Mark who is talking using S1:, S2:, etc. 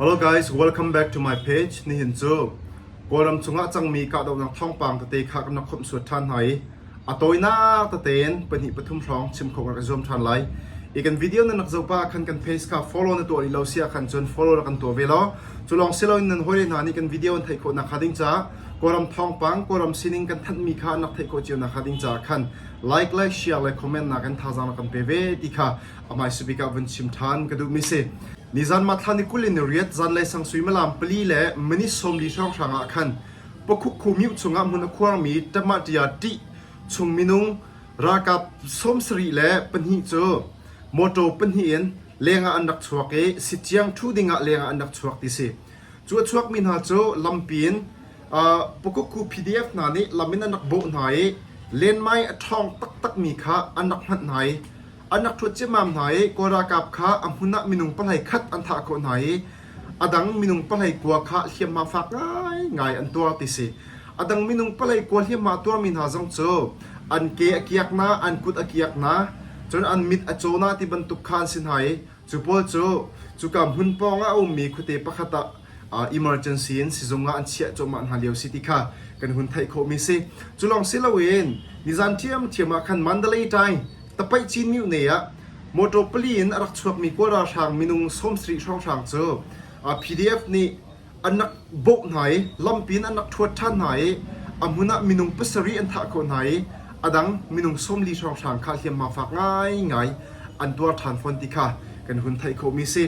S1: Hello guys, welcome back to my page. Nihin cu Kawlram chungah cangmi kahdohnak thawngpang tete kha kan rak khawmhsuat ṭhan hna i a tawinak tete in pahnih pathum hrawng chim khawh kan rak i zuam ṭhan lai. I kan video nan rak zoh pah ah khan kan page kha follow na tuah rih lo si ah khan cun follow rak kan tuah ve law cu lawng si loin nan hawile hna nih kan video an theih khawh nakhnga ding caah Kawlram thawngpang, Kawlram sining kan thanhmi kha an rak theih khawh cio nakhnga ding caah khan like le share le comment nak in thazaang rak kan pe ve ti kha a hmaisa bik ah vun chim ṭhan ka duhmi si. Nizan Mathla ni 20 ni riat zanlei sang suimilam pali le minute 40 hrawnghrang ah khan Pakhukhu myu chungah hmun a khuarmi Tamatia ṭih chung minung ralkap 74 le pahnih cu mawṭaw pahnih in lengah an rak chuak i siciang ṭhu dingah lengah an rak chuak ti si. Cu a chuakmi hna cu lampi in Pakukku PDF hna nih lam in an rak bawh hna i lenmai a ṭhawng taktakmi kha an rak hmanh hna i an rak ṭhuat ciammam hna i Kawl ralkap kha a hmun ah minung pahlei khat an thah khawh hna i a dang minung pahlei kua kha hliamhma fak ngaingai an tuar ti si. A dang minung pahlei kua hliamhma a tuarmi hna zong cu an ke a kiak na, an kut a kiak na, cun an mit a caw na ti bantuk kha an si hna i cu pawl cu cuka hmun pawng ah a ummi khuate pakhat ah emergency in sizung ah an chiah cuahmah hna lio si ti kha kan hun theih khawhmi si. Cu lawng si loin nizan ṭhiamṭhiam ah khan Mandalay Tai tapaih cin myone ah motor pali in a rak chuakmi Kawl ralhrang minung 70 hrawnghrang cu PDF nih an rak bawh hna i lampi in an rak ṭhuat ṭhan hna i a hmun ah minung pasarih an thah khawh hna i a dang minung 40 hrawnghrang kha hliamhma fak ngaingai an tuar ṭhan fawn ti kha kan hun theih khawhmi si.